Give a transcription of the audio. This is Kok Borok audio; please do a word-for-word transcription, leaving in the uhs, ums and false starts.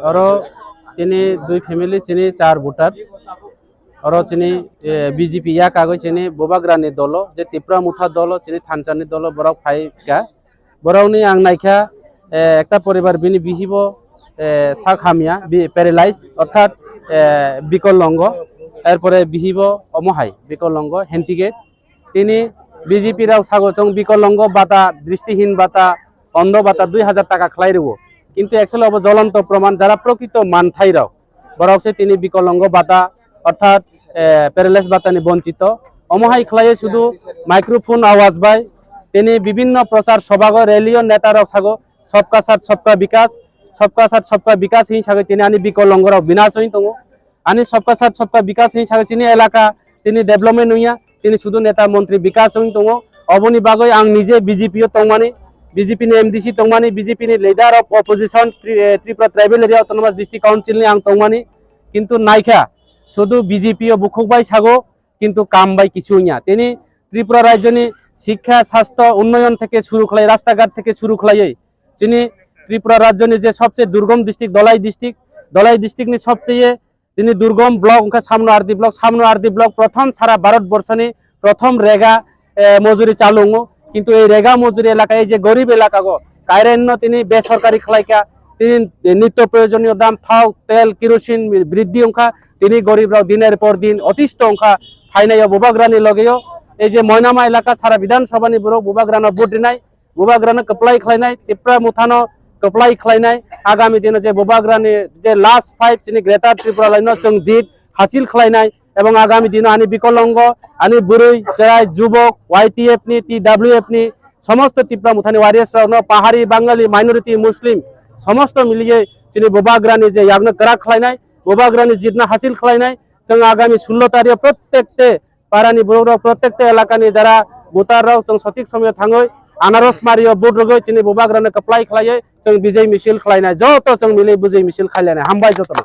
Oro tini dui family, chini char voter. Oro chini, eh, B J P ya kagwi chini Bubagrani dolo, je Tipra Motha dolo, chini thansa ni dolo, borok phai kha. Borokni ang naikha, eh, ekta poribar bini bihibo, eh, sak hamya, bi-, paralyze, orthat, eh, bikolongo, erpore bihibo omo hai, bikolongo, handicap. Tini B J P rok sago chwng bikolongo bata, dristihin bata, ondo bata dui hajar taka khlai rwo. Kintu actually obo jolonto proman, jara prokrito manthai rok, borok se tini bikolongo bata, orthat, eh, paralyze bata ni bonchito. Omo hai khlaiwi sudu microphone awaz bai tini bibinno prochar sobago rally o neta rok sago, "Sabka Saath Sabka Vikas, Sabka Saath Sabka Vikas" hin sagwi tini ani bikolongo rok binas wng tongo. Ani Sabka Saath Sabka Vikas hin sagwi chini elaka tini development wngya, tini sudu neta montri vikas wng tongo. Oboni bagwi ang nije B J P o tongmani, B J P ni M D C tongmani, B J P ni leader of opposition Tri-, eh, Tripura Tribal Area Autonomous District Council ni ang tongmani. Kintu naikha, sudu B J P o bukhuk bai sago, kintu kam bai kichu wngya. Tini Tripura rajyoni sikha, sastho, unnoyon theke suru khlai, rasta ghat theke suru khlaiwi chini Tripura rajyoni je sobse durgom district, Dholai district, Dholai district ni sobse tini durgom block wngkha Samno R D block, Samno R D block prothom sara Bharat borso ni prothom rega, eh, mojuri chalu wngo. Kintu ei rega mojuri elaka, ei je gorib elaka go, current no tini besorkari khlaikha, tini nitto proyojoniyo dam, thok, tel, kerosene briddhi wngkha, tini gorib rok diner por din otisto wngkha, phainai o Bubagrani logeo. Ei je Moinama elaka sara Bidhan Sabha ni borok Bubagrano vote rinai, Bubagrano kwplai khlainai, Tipra Mothano kwplai khlainai, agami dino je Bubagrani je last fight chini Greater Tripura Line no chwng jit hasil khlainai, ebong agami dino ani bikolongo, ani bwrwi, chwrai, jubok, Y T F ni, T W F ni, somosto Tipra Mothani warriors rokno, Pahari, Bangali, minority, Muslim, somosto miliye chini Bubagrani je yakno kwrak khlainai, Bubagrani jitno hasil khlainai, chwng agami sullo tarikh o prottekte parani borok rok, prottekta elakani jara voter rok chwng sothik somoyo thangwi anaros mario vote rwgwi chini Bubagrano kwplai khlaiwi chwng bijay misil khlainai, joto chwng milwi bijay misil khlainai. Hambai jotono.